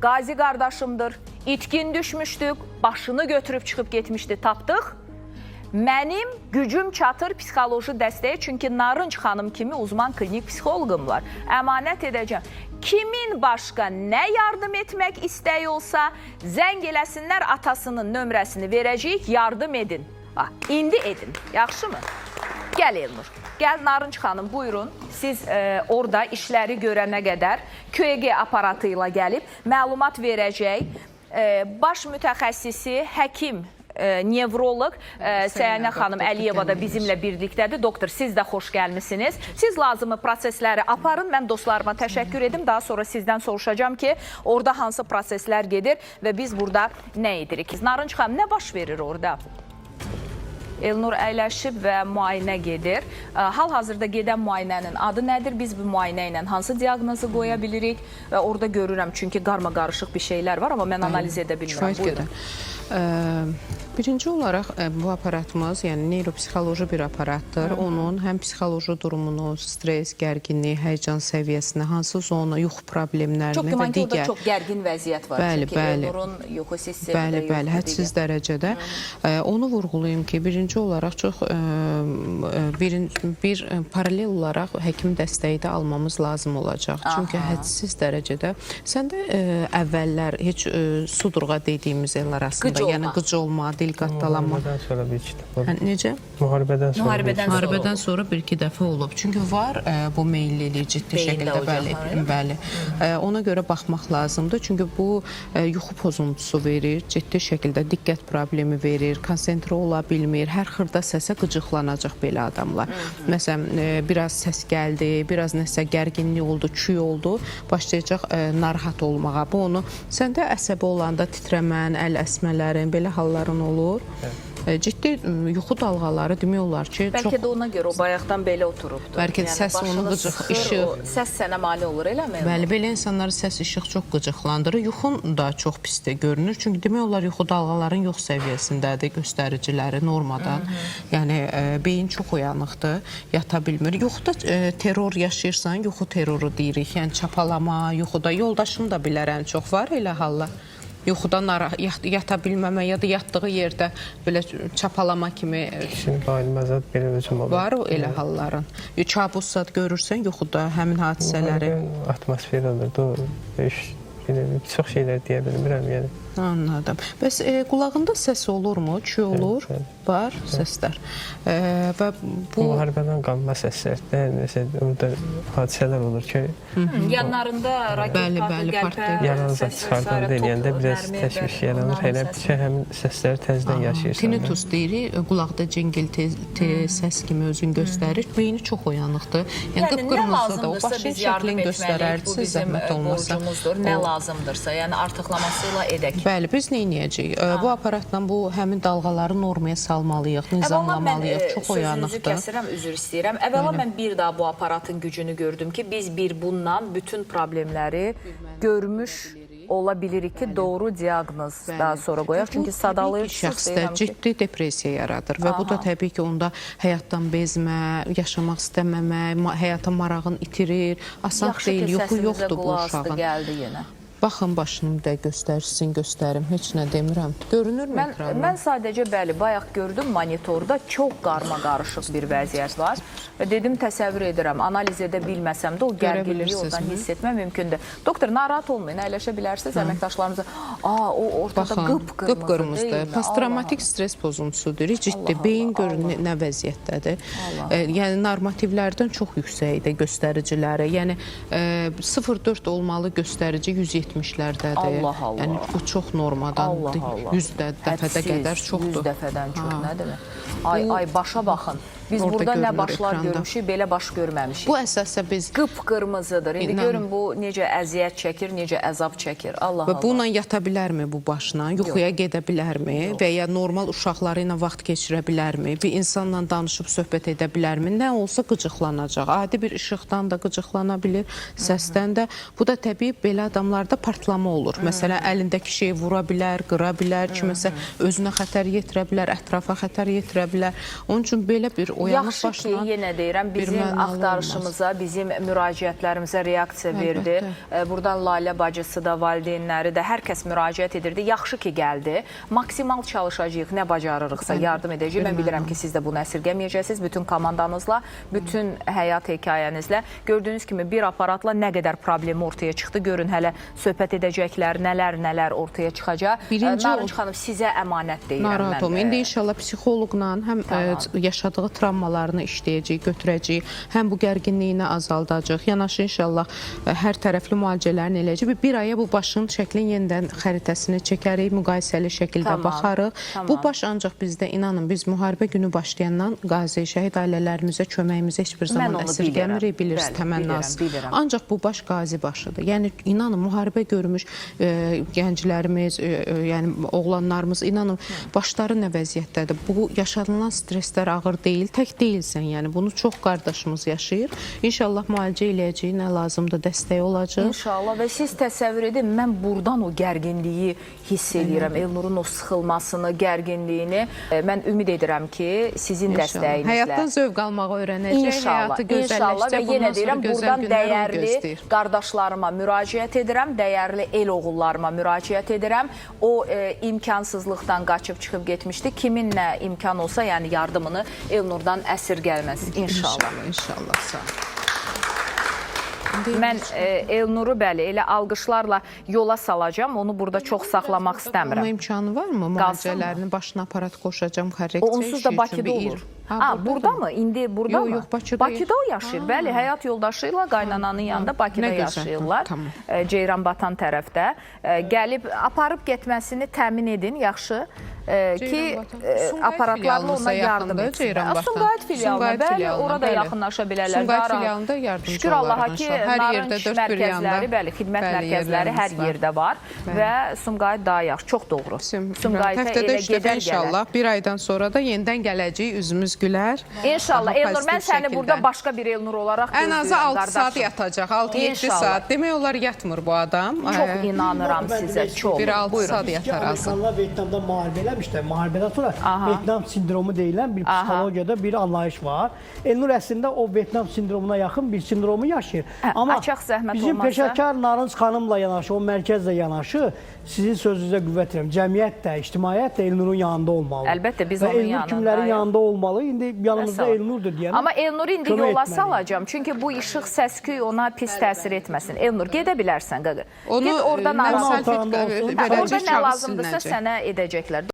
Qazi qardaşımdır. İtkin düşmüşdük, başını götürüb çıxıb getmişdi, tapdıq. Mənim gücüm çatır psixoloji dəstəyə, çünki Narınc xanım kimi uzman klinik psixoloqum var. Əmanət edəcəm. Kimin başqa nə yardım etmək istəyi olsa, zəng eləsinlər, atasının nömrəsini verəcəyik, yardım edin. Bax, indi edin. Yaxşımı? Gəl Elnur. Gəl Narınc xanım, buyurun. Siz orada işləri görənə qədər QG aparatı ilə gəlib məlumat verəcək. Baş mütəxəssisi həkim, nevroloq Səyanə xanım doktor Əliyeva da Tükənmir. bizimlə birlikdədir. Doktor, siz də xoş gəlmisiniz. Siz lazımı prosesləri aparın. Mən dostlarıma təşəkkür edim. Daha sonra sizdən soruşacağam ki, orada hansı proseslər gedir və biz burada nə edirik? Narınc xanım, nə baş verir orada? Elnur əyləşib və müayinə gedir. Hal-hazırda gedən müayinənin adı nədir? Biz bu müayinə ilə hansı diaqnozu qoya bilirik? Və orada görürəm çünki qarma-qarışıq bir şeylər var, amma mən analiz edə bilmirəm. Kifayət Buyurun. qədər. Birinci olaraq bu aparatımız, yəni neyropsixoloji bir aparatdır. Onun həm psixoloji durumunu, stres, gərginlik, həyəcan səviyyəsini, hansı zona, yuxu problemlərini Çox və güman ki, orada digər çox gərgin vəziyyət var. Bəli, çünki bəli. Elnurun yuxu sistemi Bəli, də bəli, yoxdur hədsiz dərəcədə. Onu vurğulayım ki, birinci olaraq çox bir paralel olaraq həkim dəstəyi də almamız lazım olacaq. Çünki hədsiz dərəcədə səndə əvvəllər heç sudurğa dediyimiz el arasında, Qıc olma. yəni qıc olma, dil qatdalanma. Müharibədən sonra bir iki dəfə. Hə, necə? Müharibədən sonra. bir Müharibədən iki sonra. Müharibədən sonra bir-iki dəfə olub. Çünki var bu meyillilik ciddi Beyində şəkildə, bəli, ocaqlar, bəli. Ona görə baxmaq lazımdır. Çünki bu yuxu pozuntusu verir, ciddi şəkildə diqqət problemi verir, konsentrə ola bilmir, hər xırda səsə qıcıqlanacaq belə adamlar. Məsələn, biraz səs gəldi, biraz nəsə gərginlik oldu, küy oldu, başlayacaq narahat olmağa. Bu onu səndə əsəbi olanda titrəmən, əl əsmələrin, belə halların olur. Ciddi yuxu dalğaları demək olar ki, Bəlkə çox də ona görə o bayaqdan belə oturubdu. Bəlkə də səs onu başını qıcıq, sıxır, işıq. o Səs sənə mane olur, eləmi? Elnur? Bəli, belə insanları səs işıq çox qıcıqlandırır. Yuxun da çox pisdir görünür. Çünki demək olar yuxu dalğaların yox səviyyəsindədir göstəriciləri normadan. Yəni beyin çox oyanıqdır, yata bilmir. Yuxuda terror yaşayırsan, yuxu terroru deyirik. Yəni çapalama, yuxuda yoldaşım da bilərəm çox var elə hallar. Yuxuda yata bilməmə ya da yatdığı yerdə belə çapalama kimi Kişinin bayılmazad belə özüm olur. var o elə halların. Kabus zad görürsən yuxuda həmin hadisələri. Müharibənin atmosferi olurdu. O döyüş, belə çox şeylər deyə bilmirəm yəni. Anladım. Bəs qulağında səs olurmu? Küy olur? bəli. Var səslər. Və bu Müharibədən qalma səslər, də, nəsə orada hadisələr olur ki, Yanlarında raket Bəli, partlayır, bəli, qəlpə, partlayır. yaran zad səs və çıxardan sairə, eləyəndə top, biraz mərmi, təşviş bəli, yaranır. onların Elə səsi. bir şey həmin səsləri təzədən yaşayırsan. da. Tinnitus deyirik, qulaqda cingilti səs kimi özünü göstərir. Beyni çox oyanıqdır. Yəni, Yəni nə qıpqırmızıdır. O lazımdırsa başın biz yardım şəklini etməliyik. Bu göstərərdi, bizim zəhmət olmasa. borcumuzdur. Nə lazımdırsa, yəni artıqlaması ilə edək. Bəli, biz nə edəcəyik? Bu aparatla bu həmin dalğaları normaya salmalıyıq, Əvvəla mən nizamlamalıyıq. Çox sözünüzü oyanıqdır. kəsirəm, üzr istəyirəm. Əvvəla mən bir daha bu aparatın gücünü gördüm ki, biz bir bununla bütün problemləri görmüş ola bilirik ki, doğru diaqnoz daha sonra qoyaq. Bu Çünki təbii ki, sadalayırsınız, şəxsdə deyirəm ki, ciddi depressiya yaradır və bu da təbii ki, onda həyatdan bezmə, yaşamaq istəməmə, həyata marağın itirir. Asan yaxşı ki, deyil, yuxu səsimizə yoxdur bu qulaq asdı, uşağın. gəldi yenə. Baxın başını bir də göstərsin, göstərim. Heç nə demirəm. Görünürmü Mən, ekranda? mən sadəcə bəli, bayaq gördüm monitorda çox qarma-qarışıq bir vəziyyət var və dedim təsəvvür edirəm, analiz edə bilməsəm də o gərginliyi oradan bilirsizmi? hiss etmə mümkündür. Doktor, narahat olmayın, əyləşə bilərsiniz əməkdaşlarımıza. Aa, o ortada Baxın, qıpqırmızı, qıpqırmızıdır. deyilmi? Posttravmatik stres pozuntusudur. Ciddi. Allah Beyin Allah, görün nə vəziyyətdədir. Yəni normativlərdən çox yüksəkdir göstəriciləri. Yəni 0,4 olmalı göstərici 170-lərdədir. Allah Allah. Yəni bu çox normadan Allah Allah. 100 dəfədə Hədsiz, qədər çoxdur. 100 dəfədən çox, nə demək? Ay, ay, başa baxın. Biz Orada burada nə görünür başlar ekranda. görmüşük, belə baş görməmişik. Bu əsasda biz Qıpqırmızıdır. İndi İnan. görün bu necə əziyyət çəkir, necə əzab çəkir. Allah Və Allah. bununla yata bilərmi bu başla? Yuxuya gedə bilərmi? Və ya normal uşaqları ilə vaxt keçirə bilərmi? Bir insanla danışıb söhbət edə bilərmi? Nə olsa qıcıqlanacaq. Adi bir işıqdan da qıcıqlana bilir, səsdən də. Bu da təbii belə adamlarda partlama olur. Məsələn, əlindəki şeyi vura bilər, qıra bilər, kiməsə özünə xətər yetirə bilər, ətrafa xətər yetirə bilər. Onun üçün belə bir Oyanıb Yaxşı ki, başına yenə deyirəm, bir bizim mənalı axtarışımıza, bizim müraciətlərimizə reaksiya verdi. Əlbəttə. Buradan Lalə bacısı da, valideynləri də, hər kəs müraciət edirdi. Yaxşı ki, gəldi. Maksimal çalışacağıq, nə bacarırıqsa yardım edəcəyik. Mən bilirəm ki, siz də bunu əsirgəməyəcəksiniz. Bütün komandanızla, bütün həyat hekayənizlə. Gördüyünüz kimi bir aparatla nə qədər problemi ortaya çıxdı. Görün hələ söhbət edəcəklər, nələr-nələr ortaya çıxacaq. Birinci Narınc xanım, sizə əmanət deyirəm Narahat mən. olmayın. İndi inşallah psixoloqla həm yaşadığı travmalarını işləyəcəyik, götürəcəyik, həm bu gərginliyini azaldacaq. Yanaşı inşallah hər tərəfli müalicələrini eləyəcək. Bir aya bu başın şəklin yenidən xəritəsini çəkərik, müqayisəli şəkildə baxarıq. Bu baş ancaq bizdə inanın biz müharibə günü başlayandan qazi, şəhid ailələrimizə köməyimizi heç bir zaman onu bilirəm. əsirgəmirik, bilirsiniz Bəli, təmənnası. bilirəm, bilirəm. Ancaq bu baş qazi başıdır. Yəni inanın müharibə görmüş gənclərimiz, yəni oğlanlarımız inanın başları nə vəziyyətdədir. Bu yaşanılan stresslər ağır deyil, tək deyilsən. Yəni bunu çox qardaşımız yaşayır. İnşallah müalicə eləyəcəyik, nə lazımdır dəstək olacaq. İnşallah və siz təsəvvür edin, mən burdan o gərginliyi hiss eləyirəm. Elnurun o sıxılmasını, gərginliyini. Mən ümid edirəm ki, sizin İnşallah. dəstəyinizlə. Həyatdan zövq almağı öyrənəcək, İnşallah, həyatı inşallah və gözəlləşəcək. yenə Bundan sonra deyirəm, gözəl buradan günlər onu dəyərli gözləyir. qardaşlarıma müraciət edirəm, dəyərli el oğullarıma müraciət edirəm. O imkansızlıqdan qaçıb çıxıb getmişdi. Kimin nə imkan olsa, yəni yardımını Elnurdan əsirgəlməz inşallah. İnşallah, inşallah. Sağ ol. Mən Elnuru bəli elə alqışlarla yola salacağam. Onu burada çox saxlamaq Qalma istəmirəm. imkanı varmı? Qalsın mı? Müalicələrini başına aparat qoşacam, korreksiya O onsuz da işi üçün Bakıda bir olur. Ha, burada mı? İndi burada Yox, mı? yox, Bakıda Bakıda o yaşayır. Bəli, həyat yoldaşı ilə qaynananın yanında Bakıda Nə gözəl. yaşayırlar. Tamam. Ceyranbatan tərəfdə. Gəlib aparıb getməsini təmin edin, yaxşı. Ki Ceyranbatan. Sumqayıt aparatlarla filialımıza ona yardım yaxındır, etsinlər. Ceyranbatan. Sumqayıt filialına, Sumqayıt bəli, filialına, orada bəli. yaxınlaşa bilərlər. Sumqayıt Daha rahat. filialında yardımcı Şükür Allaha olarıq ki, inşallah. Hər yerdə, Narınc dörd bir yanda. mərkəzləri, bəli, xidmət Bəli, mərkəzləri hər yerlərimiz var. yerdə var və Sumqayıt daha yaxşı, çox doğru. Sumqayıta Həftədə elə 3 dəfə gedər gələr. inşallah. Bir aydan sonra da yenidən gələcəyik, üzümüz gülər. İnşallah. Daha Elnur, mən pozitiv səni şəkildə. burada başqa bir Elnur olaraq Ən azı gözləyirəm, 6 saat qardaşım. yatacaq, 6-7 İnşallah. saat. Demək olar yatmır bu adam. Çox inanıram sizə, çox. Bir 6 Buyurun. saat Ki, yatar azı. Amerikanlar Vyetnamda müharibə eləmişlər. Müharibədən sonra Vyetnam sindromu deyilən bir psixologiyada bir anlayış var. Elnur əslində o Vyetnam sindromuna yaxın bir sindromu yaşayır. Hə, Amma açaq zəhmət bizim olmazsa. peşəkar Narınc xanımla yanaşı, o mərkəzlə yanaşı sizin sözünüzə qüvvət verirəm. Cəmiyyət də, ictimaiyyət də Elnurun yanında olmalı. Əlbəttə, biz Və onun Elnur yanındayıq. kimlərin yanında olmalı? İndi yanımızda Sağ ol. Elnurdur deyənə. Amma Elnur indi kömək yola etməliyik. salacağam. Çünki bu işıq səs-küy ona pis təsir etməsin. Elnur, gedə bilərsən qaqa. Onu Get orada nə narahat. salfet Otağında olsun. Hə, verəcək, orada nə kağız lazımdırsa silinəcək. sənə edəcəklər.